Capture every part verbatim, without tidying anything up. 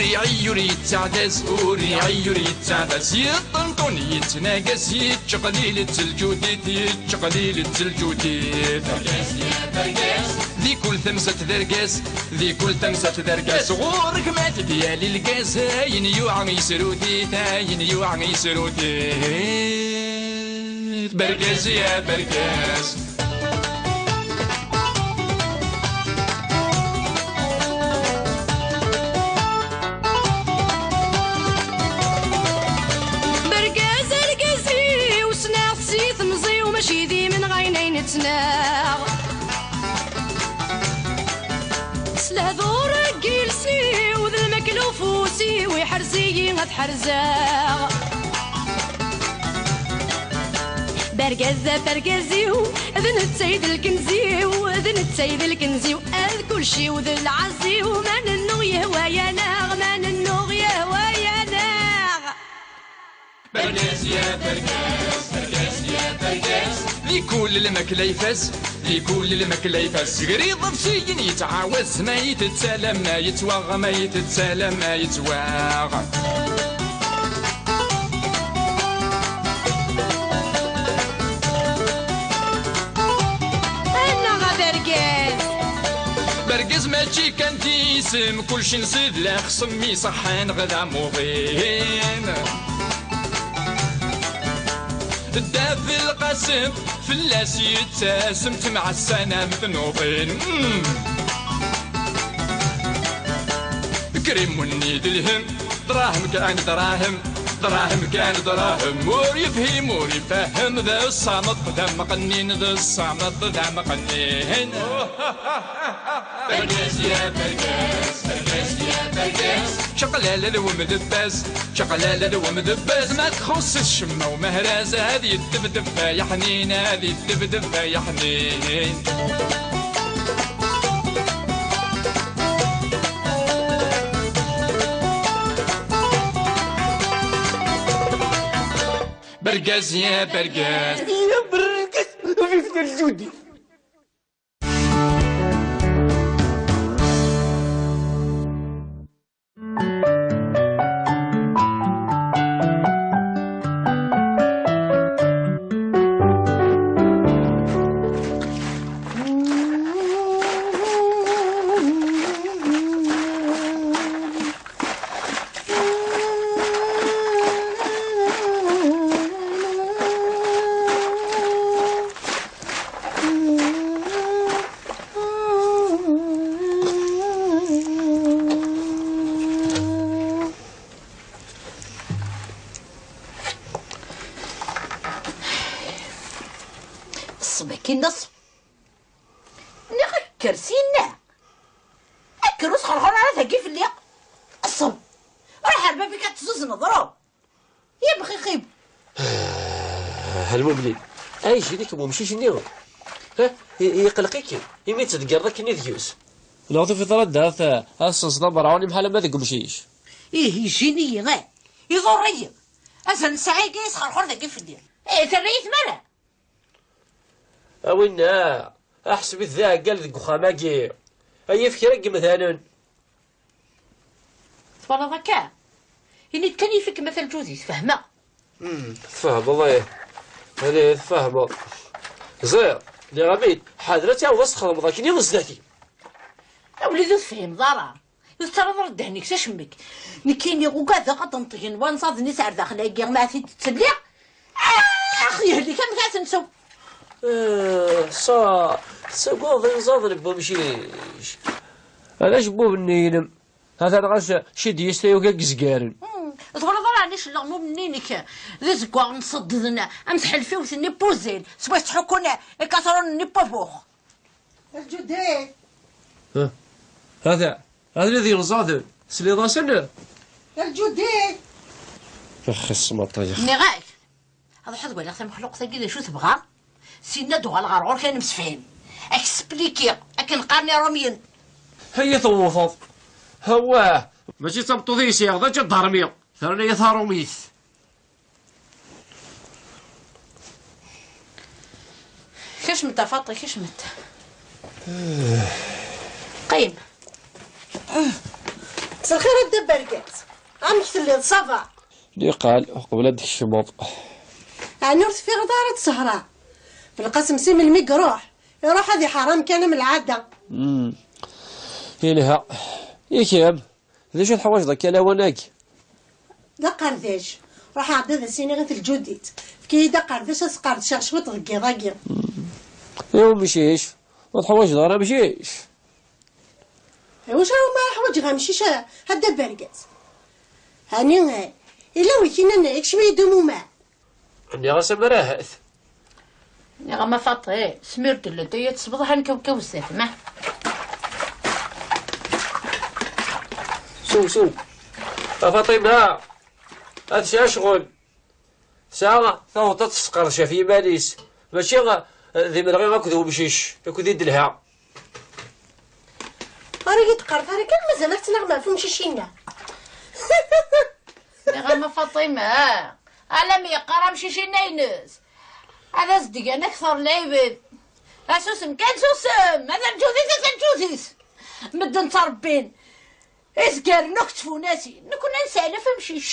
Iɛi ur yettaɛdaz, ur iɛi ur yettaɛdaz, yeṭṭenṭun yettnagas, yettqelil-itt lǧudit, yettqelil-itt lǧudit. Di kul tamsalt d argaz, di kul tamsalt d argaz, ɣur-k ma t-id-yali lgaz, ayen yuɛa yesrut-it, ayen yuɛa yesrut-it. Bergaz ya bergaz. Bergaz argaz-iw, ssneɣ-t si temẓi-w, mačči d imenɣi ayen ay nettnaɣ. S lehdur n yiles-iw d lmakla ufus-iw, iḥrez-iyi ad ḥerzeɣ. Bergaz ɣef argaz-iw, d netta i d lkenz-iw, d netta i d lkenz-iw, ad kulci-w d lɛaz-iw, ma nennuɣ yehwa-yaneɣ, ma nennuɣ yehwa-yaneɣ. Bergaz ya bergaz, bergaz ya bergaz. Di kul lmakla ifaz, di kul lmakla ifaz. Gar iḍebsiyen yettɛawaz, ma yettett alamma yettwaɣ, ma yettett alamma yettwaɣ. Annaɣ a bergaz! Bergaz mačči kan d isem, kulci nsid la xsem iṣeḥḥan ɣ d amuḍin. Dda Belqasem fell-as yettasem, temɛassanam tnuḍin. Mm. Krimunni d lhem, dṛahem kan dṛahem, dṛahem kan dṛahem. Ur yefhim ur ifehhem, d ṣṣameṭ d ameqqnin, d ṣṣameṭ d ameqqnin. Bergaz ya bergaz, bergaz ya bergaz. Čaqlala d wemdebbaz, čaqlala d wemdebbaz. Ma txuṣṣ-it ccemma umehraz, ad yeddebdeb ay aḥnin, ad yeddebdeb ay aḥnin. Bergaz ya bergaz. Ya bergaz, vive le Judi. Ṣṣbeḥ-agi nneṣ. Nniɣ-ak kker syenna. Kker ur sxerxur ara dagi fell-i. Ṣṣeb. Ruḥ ar bab-ik ad tezzuzzneḍ, ruḥ. Ya bxixib. Ah, a Lmumnin, ay jin-ik wemcic-nni. Ha? I- Iqelq-ik imi tettdeggireḍ akken i deg-s. Neɣ tufiḍ ara d-, ad ad tessenseḍ amerɛun imḥal ama deg umcic. Ih, ijin-iyi, eh. Iḍurr-iyi. Azal n ssaɛa-agi yesxerxur dagi fell-i. Eh, terra-yi tmara. A winna, aḥseb-it d aɛeggal deg uxxam-agi. Ay yaf kra n yemdanen. Twalaḍ akka? Ini-d kan yif-ik ma talǧudit, fehmeɣ. Hmm, tfehmeḍ, ih. Ala, tfehmeḍ. Ẓriɣ, nniɣ-am-id, ḥader ad tɛawdeḍ ad s-txedmeḍ akken i zdat-i. A wlidi ur tefhimeḍ ara. Ur tettarraḍ ara ddehn-ik s acemmek. Nekkini ugadeɣ ad d-nṭgen wanẓaden-is ar daxel-agi, ma ad t-id-ttelliɣ. Ax, yehlik, amek ad ten-sew? Eh, sa, tettagadeḍ inẓaden n wemcic. Ala acebbub-nni-inem. Atan ɣas cidyis tayuga n yezgaren. Hmm, twalaḍ ara ɛni celleɣ n umnni-inek d azeggaɣ mṣeddden am tḥelfiwt-nni n Puzil, swayes ttḥukkun ikatrunen-nni n Pabux. Lǧudi. Ha? Hata, hata d inẓaden. Tesliḍ-asen? Lǧudi. Axi ssmaṭ-agi. Nniɣ-ak, ad ruḥeɣ ad waliɣ tamexluqt-agi d acu tebɣa. Sinna ad uɣaleɣ ɣer ɣur-k ad nemsefhim. Ad k-splikiɣ akken qqaren Iṛumyen. Aya tewwteḍ. Awah, mačči d tameṭṭut i yesɛiɣ, d aǧadarmi. Terna-yi taṛumit. Kecmet a Faṭi, kecmet. Qqim. Lxir a Dda Bergaz, amek telliḍ, ça va? Niqal, uqbel ad d-tkecmeḍ. Ɛni ur teffiɣeḍ ara d ssehra? Belqasem si melmi i iruḥ, iruḥ ad iḥeṛṛ amkan am lɛada. Hmm. Yelha. I kemm, d acu teḥwaǧeḍ akka lawan-agi? D aqerdec. Ruḥeɣ-d ad as-iniɣ i Teljudit. Efk-iyi-d aqerdec ad sqerdceɣ cwiṭ deg yiḍ-agi. Hmm. I umcic, ur teḥwaǧeḍ ara amcic? Iwacu ara ma ḥwaǧeɣ amcic a, a Dda Bergaz? Ɛni, eh, ila wi k-inan ikcem-iyi-d umuma? Nniɣ-as amer ahat. Nniɣ-am a Faṭi, smir-d llant ay ad tesbeḍ ḥan kawkaw zdat, ma. Sew, sew. A Faṭima, a tesɛa ccɣel. Tesɛa taweṭ ad tesqerdec ɣef yiman-is. Mačči, eh, d imenɣi akked umcic, akked i d-telha. Ur iyi-d-qqaret ara kan mazal ad tettnaɣem ɣef umcic-inna. Nniɣ-am a Faṭima, alammi yeqqar amcic-inna ines. Ad as-d-gan akter n lɛibad. Asusem kan, susem! A taǧǧudit, a taǧǧudit! Medden ttrebbin izgaren akk d tfunasin. Nekkni ad nesseɛlef amcic.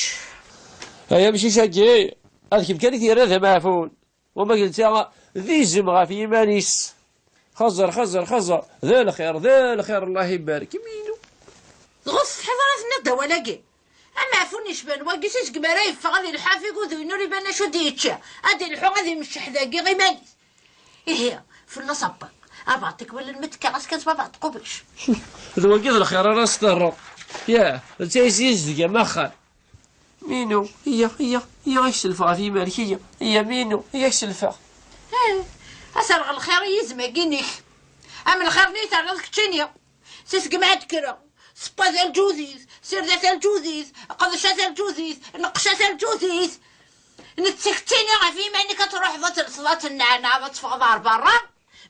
Ay amcic-agi, ad kemm kan i t-yerra d amaɛfun. Wama d netta d izem ɣef yiman-is. Xeẓẓer, xeẓẓer, xeẓẓer. D lxir, d lxir, Allah ibarek. Iminu. Dɣa ur tsetḥiḍ ara tenniḍ-d awal-agi? Amaɛfun yecban wagi, si segmi ara yeffeɣ ad ilḥu ɣef iguduyen ur iban acu d-yečča. Ad ilḥu ad imecceḥ dagi iman-is. Ihi, fell-as abba. Abeɛṭi-k wala lmetk, ɣas kan s babeɛṭi qubec. D wagi d lxir ara s-terreḍ. Yah, d taysi yezdeg am axxam. Minu, iyya, iyya, iyya, ad k-selfeɣ ɣef yiman-ik, iyya, iyya, Minu, iyya, ad k-selfeɣ. Eh, ad terreɣ lxir i yizem-agi-inek. Am lxir-nni i terriḍ keččini. Si segmi ad d-kkreɣ, seppad aljudit, sirdat aljudit, qedcat aljudit, neqqcat aljudit. Nettekk ttini ɣef yiman-ik ad truḥeḍ ad telseḍ, ad tenneɛnaɛeḍ, ad teffɣeḍ ɣer berra.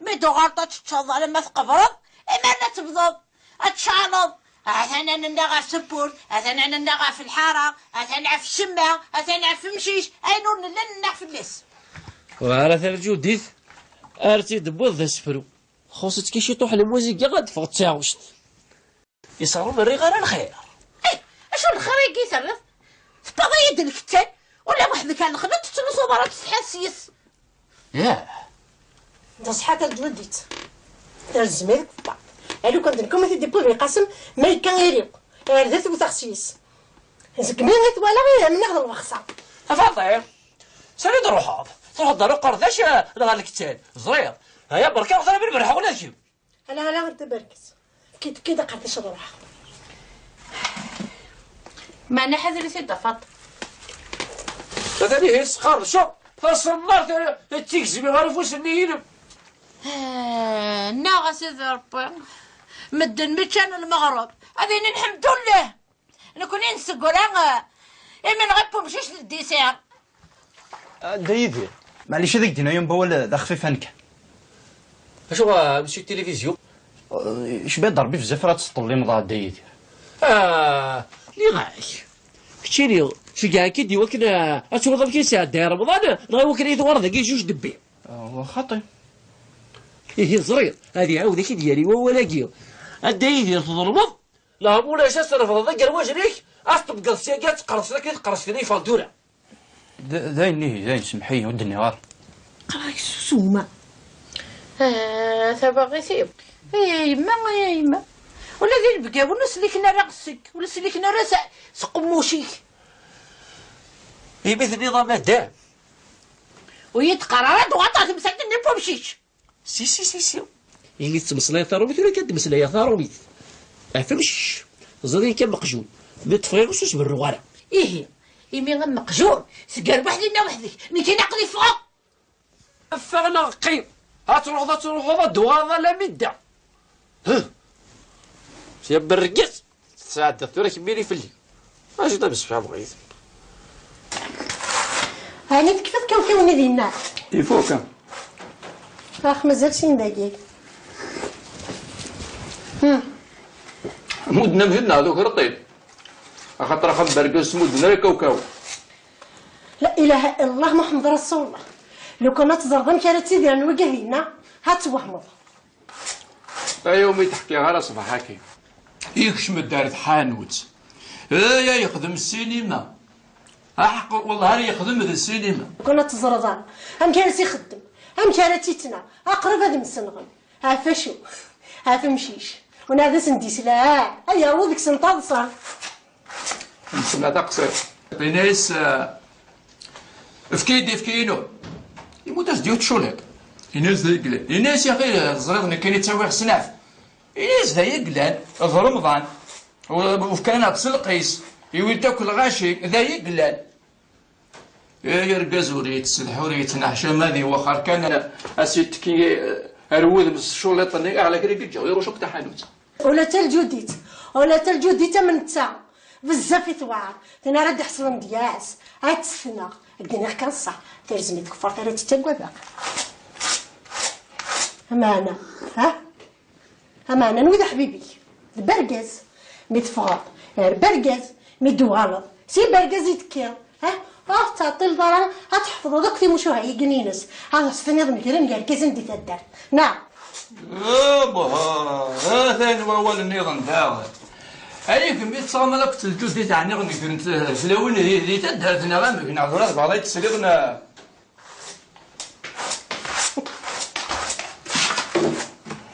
Mi d-uɣaleḍ ad teččeḍ alamma tqebreḍ, imar ad tebḍeḍ, ad tceɛleḍ. Atan ad nenna ɣef tewwurt, atan ad nenna ɣef lḥara, atan ɣef ccemma, atan ɣef umcic, ayen ur nelli ad nenna fell-as. Ur ara taljudit, ar tt-id-tewwiḍ d asefru. Txuṣ-itt kan ciṭuḥ lmuziga ad d-teffeɣ d taɣect. Iṣaṛen ur rriɣ ara lxir. Eh, acu n lxir-agi i terriḍ? Tewwiḍ-iyi-d lkettan, ula weḥd-k ar lexla ur tettlusuḍ ara, tessetḥiḍ s-yes. Yah. D ṣṣeḥḥa a Lǧudit. Ar zzmir tebba. A lukan d nekk umi t-id-iwwi Belqasem, ma yekka iriw. Ar da t-wteɣ s-yes. Zegmi i t-walaɣ i amneɣ d lwexṣa. A Faṭi, sani d-truḥeḍ? Truḥeḍ ɣer uqerdac, eh, neɣ ɣer lkettan? Ẓriɣ. Aya berka ɣer ṭṭrabin berḥeɣ ula d kemm. Ala, ala, a Dda Bergaz. Efk-iyi-d, efk-iyi-d aqerdac ad ruḥeɣ. Meɛna ḥader-it-id a Faṭ. Atan ihi tesqerdceḍ taṣemmart, eh, d tigezmi ɣer ufus-nni-inem. Eh, nnaɣ a Sidi Ṛebbi, medden mi ččan lmeɣreb, ad inin ḥemdullah. Nekkni nseggra, eh, imenɣi n wemcic d ddisir. A Dda Yidir. Maɛlic, ad ak-d-iniɣ yiwen wawal d axfif a nekk. Acu, a monsieur tilivizyu? Eh, icba-d Ṛebbi bezzaf ara tṭellimeḍ a Dda Yidir. Ah, nniɣ-ak. Keččini, ceggɛeɣ-k-id i wakken, eh, ad turiḍ amek i sɛeddayeɣ Remḍan, neɣ i wakken ad yi-tuɣaleḍ dagi juj debbi? Ah, xaṭi. Ihi ẓriɣ, ad iɛawed ak-id-yerr i wawal-agi. A Dda Yidir, tḍelmeḍ. Neɣ ma ulac, ad trefdeḍ agerwaj-nnek, ad t-tebgeḍ syagi, ad tqerrseḍ akken i tqerrseḍ i Faltura. D-, d ayen ihi, d ayen, semmeḥ-iyi, ur d-nniɣ ara. Qqareɣ-ak susem. Ah, tawaɣit-iw. Ay a yemma, ay a yemma. Ula d inebgawen ur sliken ara seg, ur sliken ara s, s qemmuc-ik. Imi tenniḍ a madam. Ur yi-d-qqar ara d waṭa temsalt-nni n wemcic. Si, si, si, si. Imi tettmeslayeḍ taṛumit, ula kan d-meslayeɣ taṛumit. Ɣef amcic, teẓriḍ kan meqjun. Mi ṭṭfeɣ iɣes ur s-berruɣ ara. Ihi, imi am meqjun, teggar weḥd-inna weḥd-k, nekkini aql-i ffɣeɣ. Ffeɣ neɣ qqim. Ad truḥeḍ, ad truḥeḍ, ad d-tuɣaleḍ alammi d da. Huh. Ya berrgez. Tesɛeddaḍ tura kemmini fell-i. Acu d amsefham ɣid? Ɛni tekfiḍ kawkaw-nni dinna? Ifuk. Ax, mazal sin dagi. Hmm. Mudden amjud neɣ d ukreṭṭin? Axaṭer axxam bergaz smudden ara kawkaw. La ilaha illallah Muḥemmed Rasulullah. Lukan ad teẓreḍ amek ara ttidiren wigad dinna, ad twehmeḍ. Ay umi teḥkiɣ ara ṣṣbeḥ-agi. Ikcem-d ar tḥanut. Ay, ay, yexdem ssinima. Aḥeqq, wellah ara yexdem d ssinima. Kan ad teẓreḍ ara amek ara s-ixeddem, amek ara tt-ittneɣ, aqrab ad msenɣen. Ɣef acu? Ɣef umcic. Ur neɛd asen-d-isla, ay aweḍ deg-sen taḍsa. Nesla taqsiṭ. Ini-as, eh, efk-iyi-d ifki-inu. Yemmut-as-d yiwet tculiṭ. Ini-as d ay yellan. Ini-as, yaxi, teẓriḍ nekkini ttawiɣ snat. Ini-as d ay yellan. D Remḍan. U-, ufkan-aɣ-d s lqis. Iwin-t akk lɣaci. D ay yellan. Ay argaz ur yettsetḥi ur yettneḥcam ad iwexxer kan a s-ittekki ar wudem s tculiṭ-nni, aɣlak i yeǧǧa, iruc akk taḥanut. Ula d taljudit, ula d taljudit am netta, bezzaf i tewɛer, tin ara d-iḥeslen deg-s, ad tt-tneɣ, ad d-iniɣ kan ṣṣeḥ, terjem i tkeffart ara tt-ttagadeɣ. Ameɛna, ha? Ameɛna n wid aḥbib-ik, d bergaz. Mi teffɣeḍ, ar bergaz. Mi d-tuɣaleḍ, si bergaz i d-tekkiḍ. Ha? Ur tettɛeṭṭileḍ ara ad tḥefḍeḍ akk timucuha-agi-ines. Ad as-tiniḍ megren yergazen di taddart. Neɣ? Abha! Atan wawal nniḍen daɣen. Ay kemm i tettɣamaḍ akk d lǧud i teɛniɣ negrent tlawin di, di taddart neɣ amek? Neɣ tura tebɣiḍ ad tesliḍ neɣ?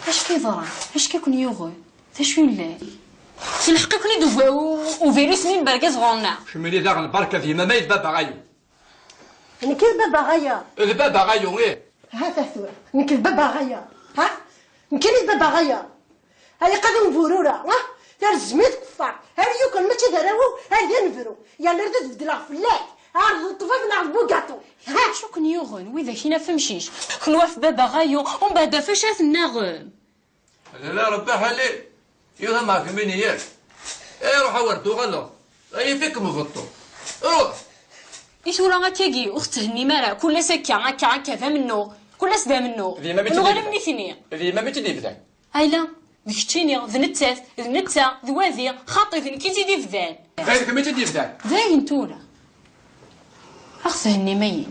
Acu yeḍran? Acu i ken-yuɣen? D acu yellan? Ilḥeq-iken-id uv-, u-, uvirus-nni n bergaz ɣur-neɣ? Kemmini daɣen berka d yemma-m ay d baba ɣayu. Nekk i d baba ɣaya. D baba ɣayu, ih. Ha-t-a tura. Nekk d baba ɣaya. Ha? Nekk i d baba ɣaya. Ay qad umburura, ah, terjem-it keffar, ar yukan mačči d arraw-iw, ar d anebru, yerna rad ad bedleɣ fell-ak, ar d ṭṭbib neɣ d bugaṭu. Ha? Acu ken-yuɣen, widak-in ɣef umcic, kenwi ɣef baba ɣayu, umbeɛd ɣef wacu ara tennaɣem? Lalla Rebbi ḥalli, yuɣ-am ɣef mini yak. Iruḥ a wer d-tuɣaleḍ, ay ifik mbeṭṭu. Ruḥ! I tura akkagi, ur tethennim ara, kul ass akka, akka, akka, d amennuɣ, kul ass d amennuɣ. D yemma-m i tt-id-yebdan. Nuɣal am nitni. D yemma-m i tt-id-yebdan. Ayla, d keččini, d nettat, d netta, d wadi, xaṭi, d nekk i tt-id-ibdan. Ay, d kemm i tt-id-yebdan. Dayen tura. Ad ɣ-thennim ayen.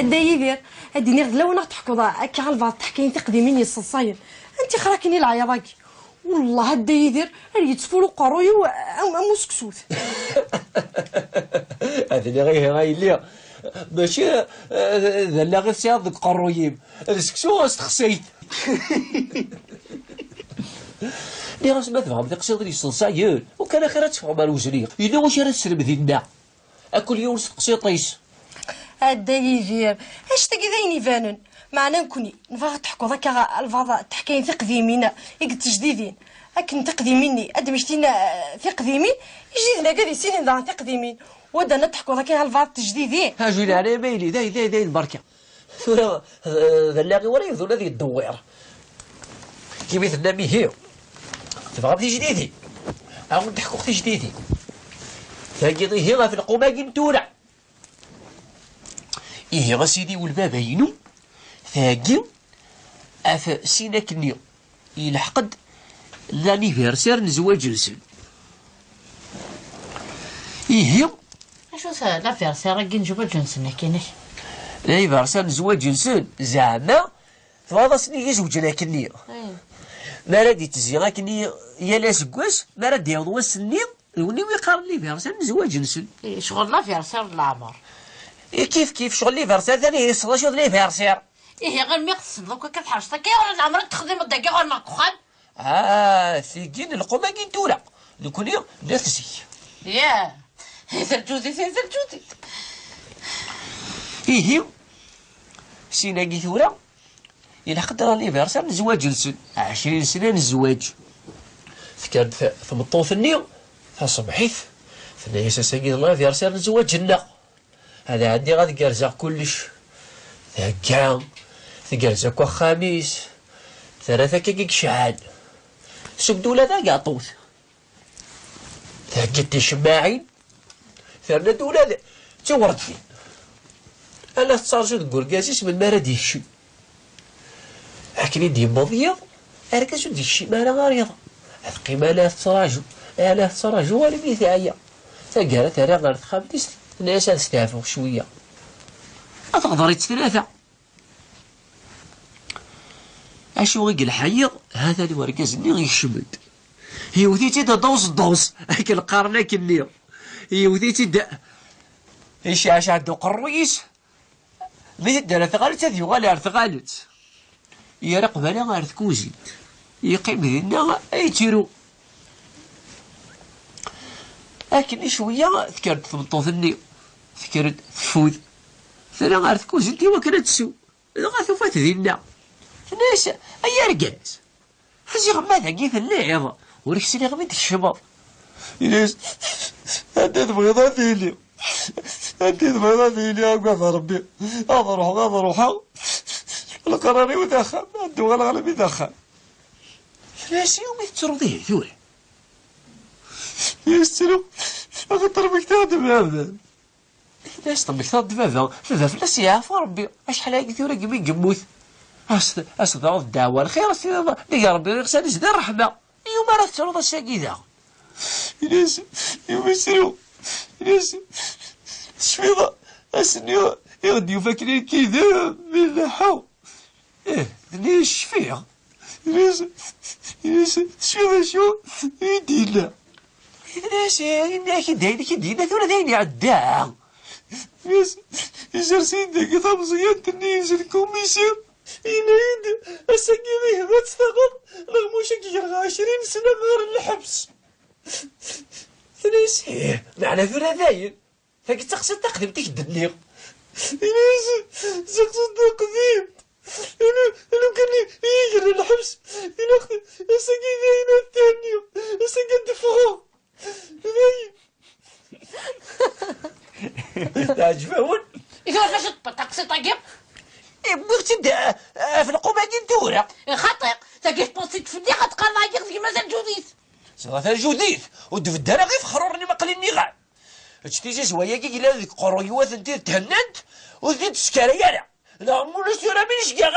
A Dda Yidir, ad d-iniɣ d lawan ad ɣ-teḥkuḍ akka albaɛḍ teḥkayin tiqdimin yesseḍsayen. Anti xraken i leɛyaḍ-agi? Wellah a Dda Yidir, ar yettfur uqerruy-iw am, am useksut. Ad iliɣ ihi a yelli, mačči, eh, d allaɣ i tesɛiḍ deg uqerruy-im, d seksu s texsayt. Nniɣ-as ma tebɣam tiqsiḍin yesseḍsayen, ukan axir ad teffɣem ar wezniq. Yella wacu ara tesrem dinna. Akul yiwen s teqsiṭ-is. A Dda Yidir, anect-agi d ayen ibanen. Meɛna nekkni, nebɣa ad teḥkuḍ akka albaɛḍ teḥkayin tiqdimin i d tejdidin. Akken tiqdimin-nni, ad d-mmektin, eh, tiqdimin, ijdiden-agi ad issinin daɣen tiqdimin. Wadda ad teḥkuḍ akka albaɛḍ tejdidin. Ha, ju leɛnaya ma yili, dayen, dayen, dayen, berka. Tura, eh, d allaɣ-iw ara yebdun ad yeddewwir. Imi tennam ihi, tebɣam tijdidin? A wen-d-ḥkuɣ tijdidin. Tagi ihi ɣef lqum-agi n tura. Ihi a sidi-w lbaba-inu, tagi ɣef sin akkenni. Yelḥeq-d l'anniversaire n zzwaǧ-nsen. Ihi. Acu-t l'anniversaire-agi n zzwaǧ-nsen, akkin-ik? L'anniversaire n zzwaǧ-nsen, zeɛma tebɣiḍ ass-nni i zewǧen akkenni. Ayen. Mi ara d-ittezzi akkenni yal aseggas, mi ara d-yaweḍ wass-nni, d win i qqaren l'anniversaire n zzwaǧ-nsen. Eh, ccɣel l'anniversaire n leɛmer. Eh, kif kif, ccɣel l'anniversaire, tani yesseḍ acu d l'anniversaire. Ihi, ɣer mi ɣ-tessneḍ akk akka tḥerceḍ akka, ayɣer n leɛmer i d-texdimeḍ dagi ɣur-neɣ deg uxxam? Ah, tigi n lqum-agi n tura. Nekkni n at zik. Yah, i d lǧudit, i d lǧudit. Ihi, sin-agi tura, ilaq-d l'anniversaire n zzwaǧ-nsen. Ɛecrin sna n zzwaǧ. Tekker-d t-, tmeṭṭut-nni, taṣebḥit, tenna-yas ass-agi d l'anniversaire n zzwaǧ-nneɣ. Ad ɛeddiɣ ad gerrzeɣ kullec. Thegga, tgerrez akk axxam-is, terra-t akkagi yecɛel. Tesseww-d ula d agaṭut. Thegga-d ticemmaɛin, terna-d ula d tiwerdin. Ala tettarǧu deg urgaz-is melmi ara d-yekcem. Akken i d-yewweḍ yiḍ, argaz ur d-yekcim ara ɣer yiḍ. Teqqim ala tettraǧu, ala tettraǧu armi teɛya. Taggara terra ɣer texxamt-is, Tenna-yas ad steɛfuɣ cwiya. Ad teɣder-itt tlata. Acu i yelḥa yiḍ, ha-t-an urgaz-nni yekcem-d. Yewwet-itt-id aḍus ḍus, akken qqaren akkenni. Yewwet-itt-id, yecɛecɛ-d uqerruy-is. Mi tedda ɣer tɣalett, ad yuɣal ɣer tɣalett. Yerra qbala ɣer tkuzint. Yeqqim dinna, yettru. Akken i cwiya, tekker-d tmeṭṭut-nni. Tekker-d teffud. Terra ɣer tkuzint i wakken ad tsew. Dɣa tufa-t dinna. Tenna-yas: "Ay argaz, ziɣ ma dagi telliḍ, ur k-sliɣ mi d-tkecmeḍ." Yenna-yas: "Anda tebɣiḍ ad tili? Anda tebɣiḍ ad tili, agad Rebbi? Ad ruḥeɣ, ad ruḥeɣ. Leqrar-iw d axxam, ad d-uɣaleɣ almi d axxam." Tenna-yas: "Iwumi tettruḍ ihi tura?" Yenna-yas: "Ttruɣ, axaṭer mmektaɣ-d baba." Tenna-yas: "Temmektaḍ-d baba, baba fell-as yeɛfu Rebbi, acḥal aya tura deg mi yemmut. As-, as-, daɣ d ddeɛwa lxir, as-tiniḍ, nnig Rebbi iɣsan-is d ṛṛeḥma. Iwumi ara tettruḍ ass-agi daɣ?" Yenna-yas: "Iwumi ttruɣ?" Yenna-yas: "Tecfiḍ ass-nni i ɣ-d-yufa akken akken d mmi leḥḥu?" "Ih, d-nni cfiɣ." Yenna-yas: "Yenna-yas, tecfiḍ acu i d-yenna?" Yenna-yas: "Yenna-ak-id ayen i k-id-yenna, tura d ayen iɛedda." Yenna-yas: "Isers-iyi-d dagi tameẓyant-nni, yezlek umisi, yenna-yi-d: 'Ass-agi ihi ad tt-taɣeḍ, neɣ muc ad k-greɣ ɛecrin sna ɣer lḥebs.'" Tenna-yas: "Ih, meɛna tura dayen. Tagi d taqsiṭ taqdimt i k-d-nniɣ." Ini-as: "D taqsiṭ taqdimt. Inu, inu kan i, i yi-yerra lḥebs. Ilaq ass-agi d ayen ad t-henniɣ. Ass-agi ad d-ffɣeɣ. Dayen." Teɛǧeb-awen? I tura fac tewwiḍ taqsiṭ-agi? Wwiɣ-tt-id, eh, ɣef lqum-agi n tura. Xaṭi, tagi tewwiḍ-tt-id fell-i, ad qqareɣ agi deg mazal Judit. Ẓrat a Judit, ur d-bedder ara ɣef xrur-nni maqli nniɣ-am. Ečč tizizwa-agi yellan deg uqerruy-iw, atenti thennant, ur ten-id-teskara ara. Neɣ mulac tura mi n-ceggeɣ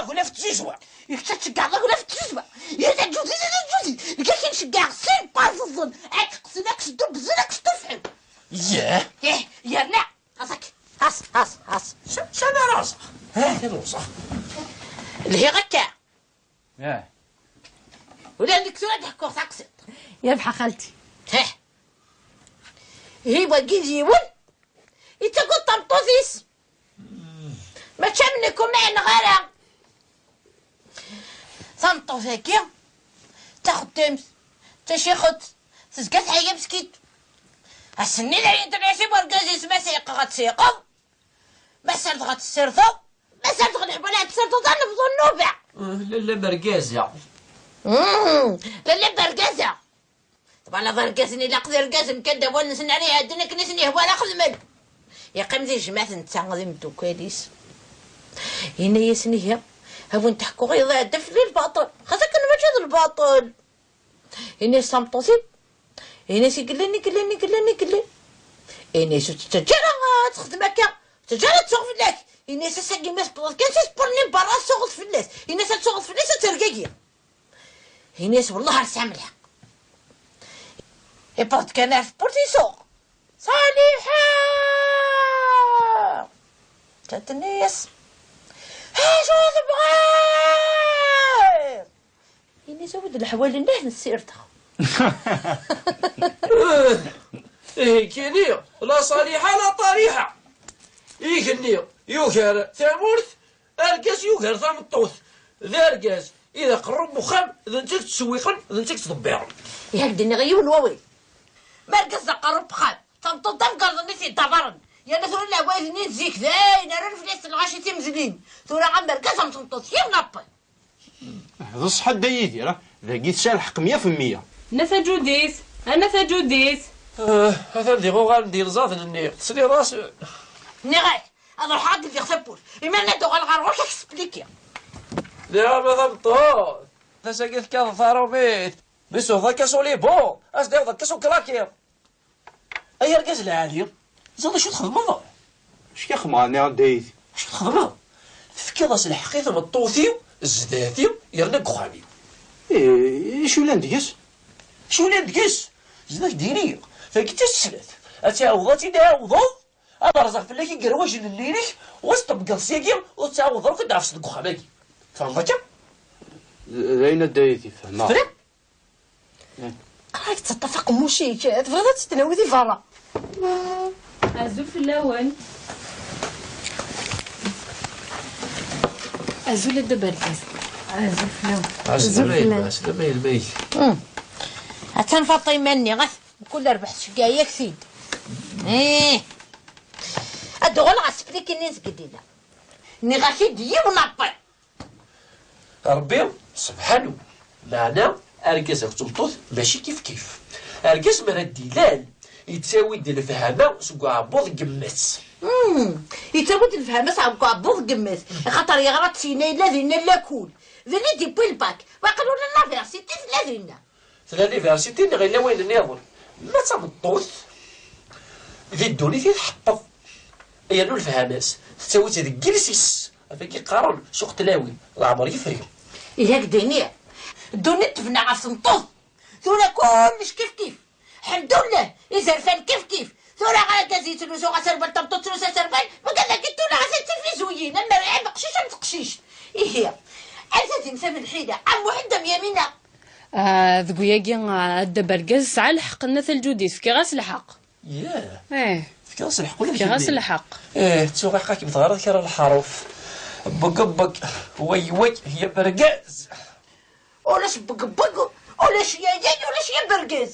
aglaf n tzizwa. I kečč ad tceggeɛḍ aglaf n tzizwa? Ya d aǧudid, ya d aǧudid! Nekk ad k-in-ceggeɛeɣ sin n warẓeẓẓen, ad k-qqsen, ad k-sdubbezen, ad k-stuffḥen! Yah! Ih, yerna! Xas akka! Xas, xas, xas! Š-, š-, ana raẓeɣ! Ha-t-an uẓeɣ! Lhiɣ akka! Ih. Ula d nekk tura ad d-ḥkuɣ taqsiṭ. Yerbeḥ a xalti. Heh. Ihi wagi d yiwen yettagad tameṭṭut-is. Mačči am nekk ur mɛineɣ ara. Tameṭṭut-agi d taxeddimt, d tacixet, tezga teɛya meskint. Ass-nni dayen tenna-as i wergaz-is: "Ma seyqeɣ ad tseyqeḍ, ma serdeɣ ad tessirdeḍ, ma serdeɣ leḥwal ad tessirdeḍ, ad nebḍu nnuba." Lalla mergaza. Mm, lalla mergaza. Tbalaḍ argaz-nni, ilaq d irgazen kan d awal-nsen ara iɛedden akken i sen-ihwa ara xedmen. Yeqqim di jmaɛt netta d imeddukal-is. Yenna-yasen: "Ihi, a wen-d-ḥkuɣ iḍ iɛedda fell-i lbaṭel, xas akken mačči d lbaṭel." Yenna-yas tameṭṭut-im, yenna-yas: "I yellan, i yellan, i yellan, i yellan." Yenna-yas: "Ur tt-ttaǧǧa ara ad texdem akka, ur ttaǧǧa ara ad tsuɣ fell-ak." Yenna-yas: "Ass-agi ma tewweḍ kan s tewwurt-nni n berra ad tsuɣeḍ fell-as." Yenna-yas: "Ad tsuɣeḍ fell-as, ad tergagi." Ini-as: "Wellah ar tesɛam lḥeqq." Iwweḍ-d kan ar tewwurt isuɣ. Ṣaliḥa! Tenna-yas: "Acu tebɣiḍ?" Ini-as: "Awi-d leḥwal-nni ad ten-ssirdeɣ." Ihi kini, la Ṣaliḥa la Ṭariḥa. Igenni yugar tamurt, argaz yugar tameṭṭut. D argaz i d aqerru n uxxam, d netta i yettṣewwiqen, d netta i yettḍebbiren. Ihi ad k-d-iniɣ yiwen wawal. Ma argaz d aqerru n uxxam, tameṭṭut d amgerḍ-nni i t-yeddabaren. Yerna tura leɛwayed-nni n zik d ayen ara nefli-as lɣaci timedlin. Tura am argaz am tmeṭṭut, yiwen apel. D ṣṣeḥ a Dda Yidir, ah, dagi tesɛiḍ lḥeqq mya fi mya. Nna tajudit, a nna tajudit. Eh, atan diɣ uɣalen-d yilzaden-nni. Tesliḍ-as? Nniɣ-ak, ad ruḥeɣ ad d-ldiɣ tawwurt. Imiren ad d-uɣaleɣ ɣer ɣur-k ad k-splikiɣ. Nniɣ-am a tameṭṭut, ass-agi tekkateḍ tarumit. Mi s-uḍa akka s ulibu, as-d-iwḍ akka s ukrakiḍ. Ay argaz lɛali, teẓriḍ acu txedmeḍ? Acu k-ixemɣen a Dda Yidir? Acu txedmeḍ? Tefkiḍ-as lḥeqq i tmeṭṭut-iw, zdat-i, yerna deg uxxam-iw. Ih, acu yellan deg-s? Acu yellan deg-s? Zdat d-iniɣ, tagi d taseslat. Ad tɛawdeḍ, ad tt-id-ɛawdeḍ. ad rẓeɣ fell-ak igerwajen-nni-inek, u ad ṭebbgeḍ syagi, ur tettɛawadeḍ ara akk ad d-tɛefseḍ deg uxxam-agi. Tfehmeḍ akka? D d ayen a Dda Yidir, fehmeɣ. Tefriḍ? Qrib teṭṭef aqemmuc-ik, tebɣiḍ ad tt-tnawi di berra. Azul fell-awen. Azul a Dda Bergaz. Azul fell-awen. Ɛeslama yelma, ɛeslama yelma-k. Hmm. Attan Faṭima-nni, at, mkul rrbeḥ tceggeɛ-yak-t-id. Ih. Ad d-uɣaleɣ aseflik-nni n zgedila. Nniɣ-ak-id yiwen aṭṭi. Ṛebbi, sebḥanu, meɛna argaz akked tmeṭṭut mačči kifkif. Argaz mi ara d-ilal, yettawi-d lefhama seg uɛebbuḍ n yemma-s. Hmm, yettawi-d lefhama seg uɛebbuḍ n yemma-s, axaṭer yeɣra-d syenna yella dinna lakul. Din i d-yewwi lbak, waqil ula d laversiti tella dinna. Tella l'université neɣ yella wayen nniḍen. Ma d tameṭṭut, di ddunit i tḥeṭṭeḍ. Yernu lefhama-s, tettawi-tt deg yiles-is. Ɣef wagi qqaren, suq tlawin, leɛmer yefri. Ihi ad k-d-iniɣ, ddunit tebna ɣef tmeṭṭut. Tura kullec kif kif. Ḥemdullah, izerfan kif kif. Tura argaz yettlusu aserwal, tameṭṭut tettlusu aserwal, ma kan dagi tura ɣas d tifizuyin, am rriɛi, am uqcic, am teqcict. Ihi, ar tadimt am lḥila, am Muḥend am Yamina. Ah, deg uyagi, ah, a Dda Bergaz, tesɛa lḥeqq, nna Taljudit, fkiɣ-as lḥeqq. Yah. Eh. Fkiɣ-as lḥeqq ula d kemmi. Fkiɣ-as lḥeqq. Eh, ttuɣ iḥeqq-ak mi teɣriḍ kra n leḥruf. Beg, beg, way, way, ya bergaz. Ulac beg, beg, ulac ya, ya, ulac ya bergaz.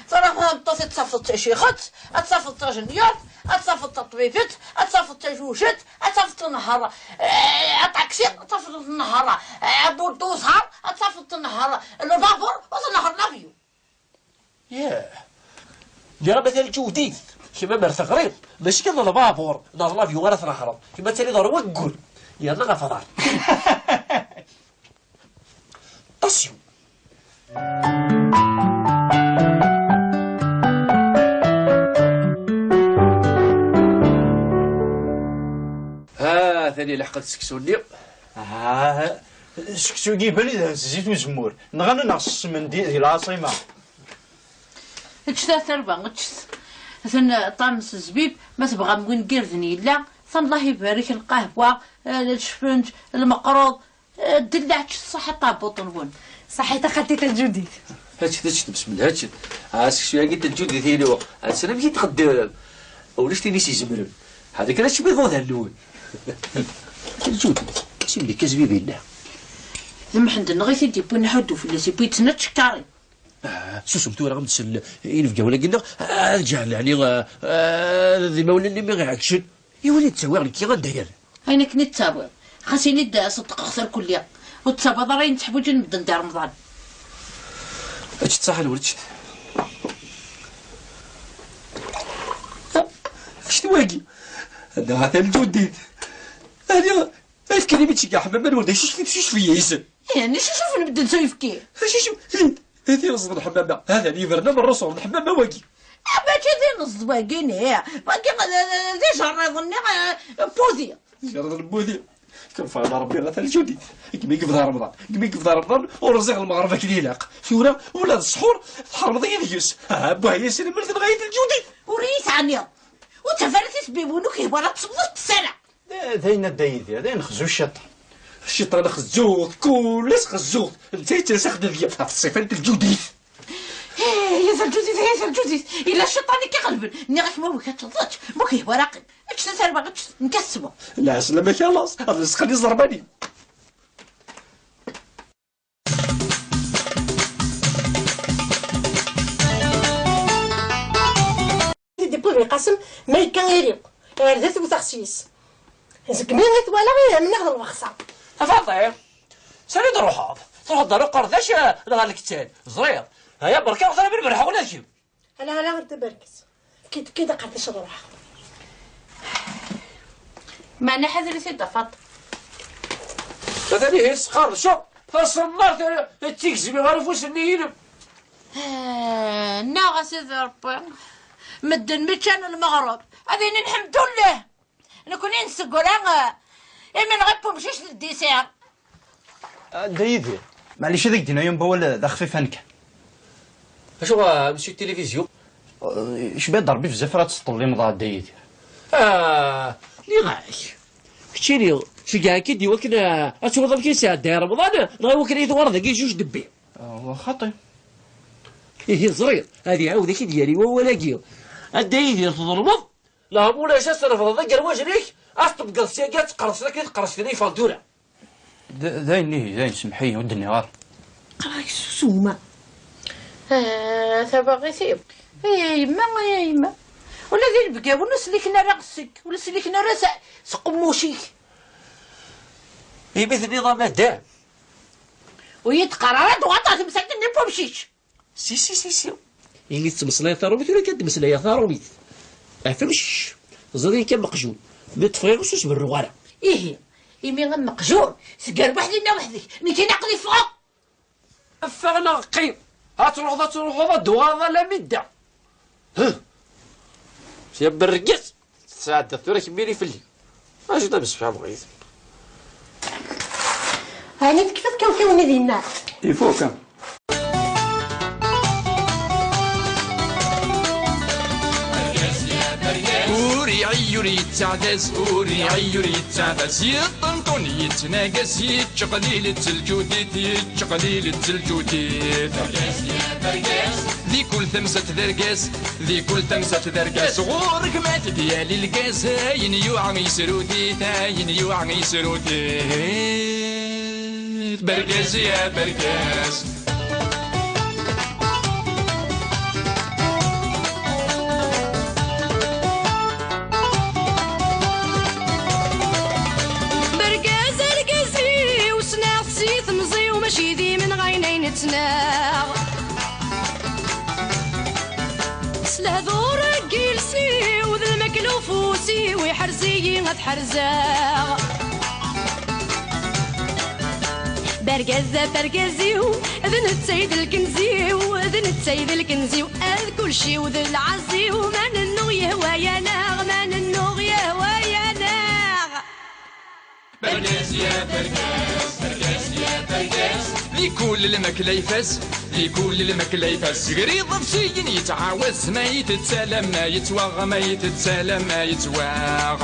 Tura tameṭṭut ad tafeḍ tacixet, ad tafeḍ tajenyurt, ad tafeḍ taṭbibet, ad tafeḍ tajujet, ad tafeḍ tnehheṛ, eh, aṭaksi, ad tafeḍ tnehheṛ, eh, abulduẓer, ad tafeḍ tnehheṛ lbabur, u tnehheṛ l'avion. Yah. Nniɣ-am a Taljudit, kemm amer teɣriḍ, mačči kan d lbabur neɣ d l'avion ara tnehreḍ, kemm ad taliḍ ɣer waggur yerna ɣef uḍar. Attention. Ha, tani leḥqet seksu-nni. Ah, seksu-gi bali d zzit uzemmur. Nɣan-aneɣ s ssem di, di lɛaṣima. Eččet a tarwa, eččet. Atan ṭam s zzbib, ma tebɣam win n yirden yella, atan Allah ibarek lqahwa, eh, lcfenǧ, lmeqruḍ, eh, ddellaɛ, eččet ṣaḥit ṭabuṭ-nwen. Ṣaḥit a xalti Taǧudit. Eččet, eččet, besmella, eččet. Ah, seksu-agi Taǧudit-inu, ah, ssnem amek i txeddem. Ulac tin i s-izemren. Ḥader kan ad tcemmiḍ uḍan-nwen. Taǧudit, acu d-ikka zzbib-inna? D Mḥend-nneɣ i t-id-yewwin ḥuddu fell-as, yewwi-tt nettcekkaṛi. Ah, susem tura, am-d-sel inebgawen-agi-nneɣ, ah, ad ǧeɛlen, ɛni, ah, ah, d imawlan-nni mi ɣ-iɛeggcen. Iwala i d-ttawiɣ nekki anda yerra. Ayen akken i d-ttawiḍ. Xas ini-d ṣeddqeɣ-t irkelli. Ur d-ttawiḍ ara ayen tteḥwiǧen medden di Remḍan. Eččet ṣaḥa nwen, eččet. Eččet wagi. Anda atan lǧudit. Ani, efk-iyi-d mi ttceggiɣ ḥemmama-nwen, d acu i teccucef yis? Ih, nni cucufen medden s uyefki. Acu, acu, hi, hi, tireẓḍ n ḥemmama. Hatan yebren am rruṣu n ḥemmama wagi. Ah, mačči d ineẓḍ wagi, nih. Wagi d, d, d ijerriḍen-nni, eh, n wudi. Ijerriḍen n wudi. Kem fehmeɣ Rebbi ɣef Taljudit. Deg mi yebda Remḍan, deg mi yebda Remḍan, ur rẓiɣ lmeɣreb akken ilaq. Tura, ula d ṣṣḥur, tḥermeḍ-iyi deg-s. Ah, buh, ya sliman, tenɣa-yi Taljudit. Ur iyi-teɛniḍ. Ur ttaf ara tisbiwin, ur k-ihwa ara tesweḍ, ur tettess ara. D, d ayen a Dda Yidir, d ayen xzu cciṭan. Cciṭan xezzut, kul ass xezzut. Netta yettras axeddam deg-i ɣef ṣṣifa n Taljudit. Hey, ya Taljudit, hey, ya Taljudit. Yella cciṭan i k-iɣelben. Nniɣ-ak ma wi-k ad teḍeǧ, ma ur k-ihwa ara qqim. Ečč tatarwa, ečč, nekk ad sweɣ. Lɛeslama-k a laẓ, ad nesqen iẓerman-im. I d-iwwi Belqasem ma yekka iri, ar da tewteɣ s-yes. Zegmi i t-walaɣ, ih, amneɣ d lwexṣa. A Faṭi, sani d-truḥeḍ? Truḥeḍ ɣer uqerdac, eh, neɣ ɣer lektal? Ẓriɣ. Aya, berka, ɣer ur merḥeɣ ula d kemm. Ala, ala, ɣer taberkes. Efk-iyi-d, efk-iyi-d aqerdac ad ruḥeɣ. Meɛna ḥader-it-id a Faṭ. Atan ihi tesqerdceḍ taṣemmart, eh, d tigezmi ɣer ufus-nni-inem. Ah, nnaɣ a Sidi Ṛebbi, medden mi ččan lmeɣreb, ad inin ḥemdullah. Nekni nseggra, eh, imi nɣibb umcic d ddisir. A Dda Yidir, maɛlic ad ak-d-iniɣ yiwen wawal d axfif kan. Acu, a monsieur télévision? Eh, icba-d Ṛebbi bezzaf ara testḍellimeḍ a Dda Yidir. Ah, nniɣ-ak. Keččini, ceggɛeɣ-k-id i wakken, ah, ad turiḍ amek i yesɛedday Remḍan, neɣ i wakken ad yi-tuɣaleḍ dagi juj debbi? Ah, xaṭi. Ihi ẓriɣ, ad iɛawed ak-id-yerr i wawal-agi. Anda Yidir tḍelmeḍ, neɣ ma ulac ad trefdeḍ agerwaj-nnek, ad t-tebgeḍ syagi ad tqerrseḍ akken i tqerrseḍ i ffɣen tura. D d ayen ihi, d ayen, semmeḥ-iyi, ur d-nniɣ ara. Qqareɣ-ak susem. Ah, tabaɣit-iw. Ay a yemma, ay a yemma. Ula d inebgawen ur sliken ara seg, ur sliken ara s, s qemmuc-ik. Imi tenniḍ a madam. Ur yi-d-qqar ara d waṭa temsalt-nni n wemcic. Si, si, si, si. Imi tettmeslayeḍ taṛumit, tura kan d-meslayeɣ taṛumit. Ɣef amcic. Teẓriḍ-iyi kan meqjun. Mi ṭṭfeɣ iɣes ur s-berruɣ ara. Ihi, imi am meqjun, sgerbeḥ dinna weḥd-k. Nekkini aql-i ffɣeɣ. Ffeɣ neɣ qqim. Ad truḥeḍ, ad truḥeḍ, ad d-tuɣaleḍ alammi d da. Huh. Sya berrgez. Tesɛeddaḍ tura kemmini fell-i. Acu d amsefham ɣid? Ɛni tekfa tkawkaw-nni dinna? Ifuk. Ur iɛi ur yettaɛdaz, ur iɛi ur yettaɛdaz, yeṭṭenṭun yettnagas, yettqelil-itt lǧudit, yettqelil-itt lǧudit. Di kul tamsalt d argaz, di kul tamsalt d argaz, ɣur-k ma t-id-yali lgaz, ayen yuɛa yesrut-it, ayen yuɛa yesrut-it. Bergaz ya bergaz. Bergaz argaz-iw, ssneɣ-t si temẓi-w, mačči d imenɣi ayen ay nettnaɣ. S lehdur n yiles-iw d lmakla ufus-iw, iḥrez-iyi ad ḥerzeɣ. Bergaz ɣef argaz-iw, d netta i d lkenz-iw, d netta i d lkenz-iw, ad kulci-w d lɛaz-iw, ma nennuɣ yehwa-yaneɣ, ma nennuɣ yehwa-yaneɣ. Bergaz ya bergaz, bergaz ya bergaz. Di kul lmakla ifaz, di kul lmakla ifaz. Grid ḍebsiyen yettɛawaz, ma yettett alamma yettwaɣ, ma yettett alamma yettwaɣ.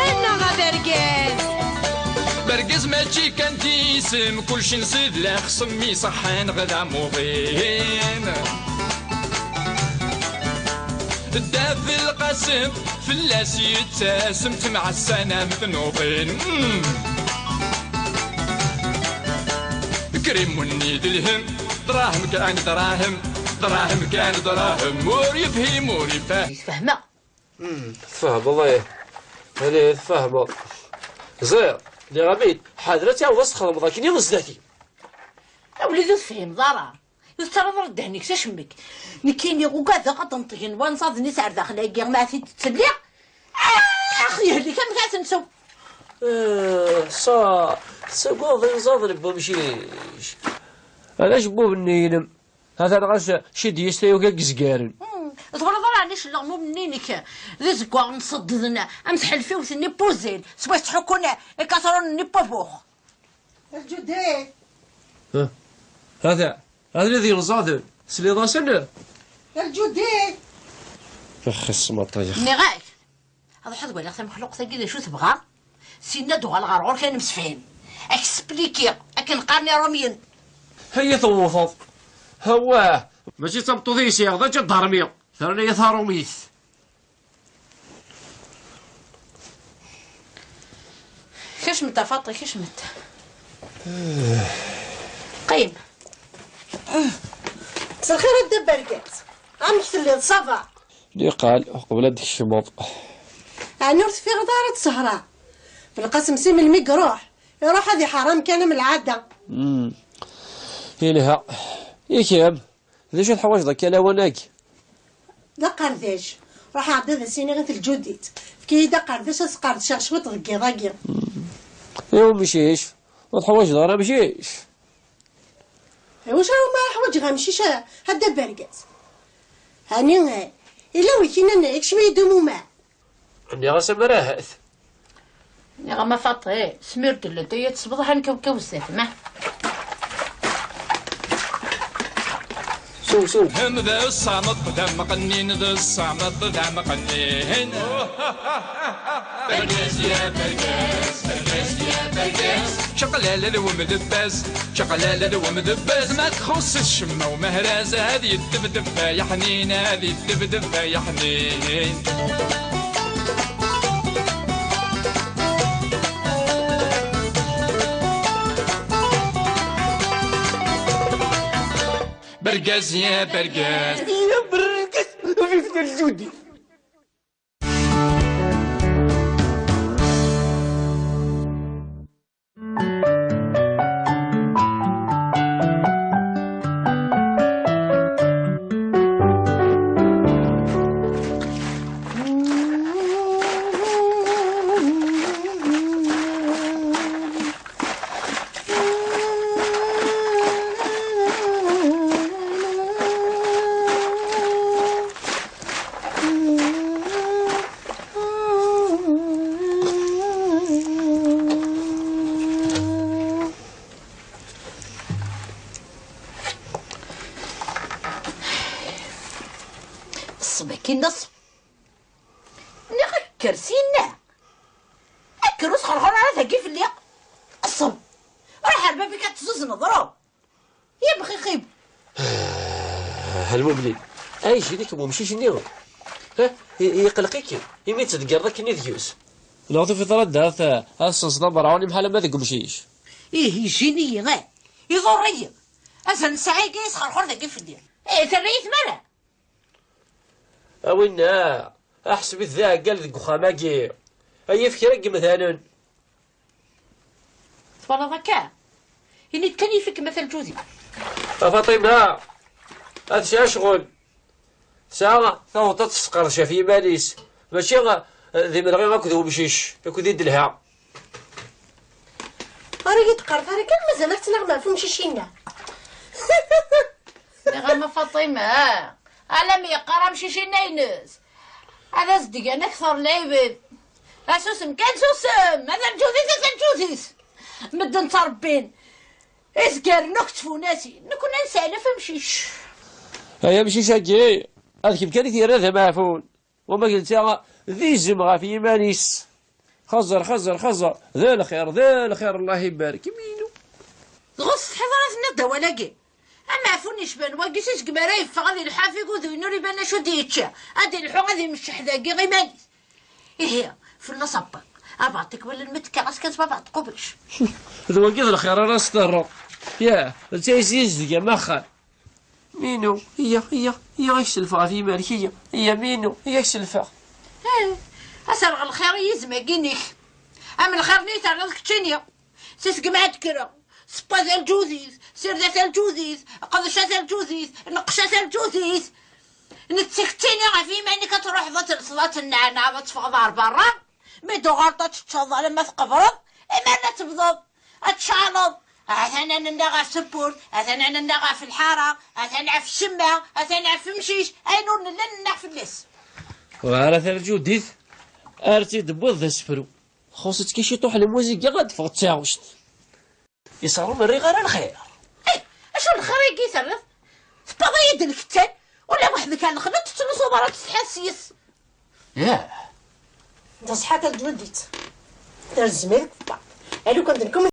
Annaɣ a bergaz! Bergaz mačči kan d isem, kulci nsid la xsem iṣeḥḥan ɣ d amuḍin. Dda Belqasem fell-as yettasem, ttemɛassan am tnuḍin. Mm. Krim-nni d lhem, dṛahem kan dṛahem, dṛahem kan dṛahem, ur yefhim ur ifehhem. Fehmeɣ. Mm, tfehmeḍ, eh. Ani tfehmeḍ. Ẓriɣ, nniɣ-am-id, ḥader ad tɛawdeḍ ad s-txedmeḍ akken i zdat-i. A wlidi ur tefhimeḍ ara. Ur tettarraḍ ara ddehn-ik s acemmek. Nekkini ugadeɣ ad d-nṭgen wanẓaden-is ar daxel-agi, ma ad t-id-ttelliɣ. Ax, yehlik, amek ad tensew? Eh, sa, tettagadeḍ inẓaden n wemcic. Ala acebbub-nni-inem. Hatan ɣas cidyis tayuga n yezgaren. Hmm, tebɣiḍ ara ɛni celleɣ n umnni-inek d azeggaɣ mṣeddden am tḥelfiwt-nni n Puzil, swayes ttḥukkun ikatrunen-nni n wabux. Lǧudi! Ha? Hata, hata d yenẓaden, tesliḍ-asen? Lǧudi! Axi ssmaṭ-a, yax. Nniɣ-ak, ad ruḥeɣ ad waliɣ tamexluqt-agi d acu tebɣa, sinna ad uɣaleɣ ɣer ɣur-k ad nemsefhim. Ad k-splikiɣ, akken qqaren Iṛumyen. Hayya tewwteḍ. Hawah, mačči d tameṭṭut i yesɛiɣ, d aǧadarmi. Terna-yi taṛumit. Kecmet a Faṭi, kecmet. Qqim. Mselxir a dda Bergaz. Amek telliḍ, ça va? Niqal, uqbel ad d-tkecmeḍ. Ɛni ur teffiɣeḍ ara d ssehra? Belqasem si melmi i iruḥ? Iruḥ ad iḥeṛṛ amkan am lɛada. Mm. Yelha. I kemm? D acu teḥwaǧeḍ akka lawan-agi? D aqerdec. Ruḥeɣ-d ad as-iniɣ i Telǧudit. Efk-iyi-d aqerdec ad sqerdceɣ cwiṭ deg yiḍ-agi. Mm. I umcic? Ur teḥwaǧeḍ ara amcic? Iwacu ara ma ḥwaǧeɣ amcic a, a dda Bergaz? Ɛni, eh, yella wi k-innan, eh, kcem-iyi-d umuma? Nniɣ-as amar ahat. Nniɣ-am a Faṭi, asmi ur d-llant ay at ṣṣbeḍ, ḥan kawkaw zdat, ma. Sew, sew. Hem d ṣṣameḍ d ameqqnin, d ṣṣameḍ d ameqqnin. Bergaz ya bergaz, bergaz ya bergaz. Čaqlala d wemdebbaz, čaqlala d wemdebbaz. Ma txuṣṣ ccemma umehraz, ad yeddebdeb ay aḥnin, ad yeddebdeb ay aḥnin. Bergaz ya bergaz. Ya bergaz, vive le Judi. Ṣṣbeḥ-agi nneṣ. Nniɣ-ak kker syenna. Kker ur sxerxur ara dagi fell-i. Ṣṣem. Ruḥ ar bab-ik ad tezzuzzneḍ, ruḥ. Ya mxixib. Ah, a Lmumnin, ay jini-k umcic-nni. Ha? I- Iqelq-ik imi tettdeggireḍ akken i deg-s. Neɣ tufiḍ ara ddat ad tsenseḍ amerɛun imḥal ama deg umcic. Ih, ijin-iyi, eh. Iḍurr-iyi. Azal n ssaɛa-agi yesxerxur dagi fell-i. Eh, terra-yi tmara. A winna, aḥseb-it d aɛeggal deg uxxam-agi. Ay yaf kra n yemdanen. Twalaḍ akka? Ini-d kan yif-ikem a Taǧudit. A Faṭima, ad tesɛu ccɣel. Tesɛa taweṭṭa tesqerdec ɣef yiman-is. Mačči, eh, d imenɣi akked umcic, akked i d-telha. Ur iyi-d-qqaret ara kan mazal ad ttnaɣem ɣef umcic-inna. Nniɣ-am a Faṭima, alammi yeqqar amcic-inna ines. Ad as-d-gan akteṛ n lɛibad. A susem kan susem, a Taǧudit, a Taǧudit. Medden ttṛebbin izgaren akked tfunasin, nekkni ad nesseɛlef amcic. Ay amcic-agi, ad kemm kan i t-yerra d amaɛfun. Wama d netta d izem ɣef yiman-is. Xeẓẓer, xeẓẓer, xeẓẓer. D lxir, d lxir, Allah ibarek. Iminu. Dɣa ur tsetḥiḍ ara tenniḍ-d awal-agi? Amaɛfun yecban wagi si segmi ara yeffeɣ ad ileḥḥu ɣef iguduyen ur iban acu d-yečča. Ad ileḥḥu ad imecceḥ dagi iman-is. Ihi, fell-as abba. Abeɛṭi-k wala lmetk-a ɣas kan s babeɛṭi qubec. D wagi d lxir ara s-terreḍ. Yah, d taysi yezdig am axxam. Minu, iyya, iyya, iyya, ad k-selfeɣ ɣef yiman-ik, iyya, iyya, Minu, iyya, ad k-selfeɣ. Eh, ad terreɣ lxir i yizem-agi-inek. Am lxir-nni i terriḍ keččini. Si segmi ad d-kkreɣ. Ṣebba taǧudit, sirda taǧudit, qedca taǧudit, neqqca taǧudit. Nettekk ttini ɣef yiman-ik ad truḥeḍ ad telseḍ, ad tenneɛnaɛeḍ, ad teffɣeḍ ɣer berra. Mi d-tuɣaleḍ ad teččeḍ alamma tqebreḍ, imir ad tebḍeḍ. Ad tcaɛleḍ. Atan nenna ɣef tewwurt, atan nenna ɣef lḥara, atan ɣef ccemma, atan ɣef umcic, ayen ur nelli nenna fell-as. Ur ara Taǧudit, ar tt-id-tewwiḍ d asefru. Txuṣ-itt kan ciṭuḥ lmuziga ad d-teffeɣ d taɣect. Iṣer ur rriɣ ara lxir. Eh, acu n lxir-agi i terriḍ? Tewwiḍ-iyi-d lkettan, ula weḥd-k ar lexla ur tettlusuḍ ara, ur tsetḥiḍ s-yes. Yah. D ṣṣeḥḥa a Taǧudit. Terza-k. A lukan d nekkni.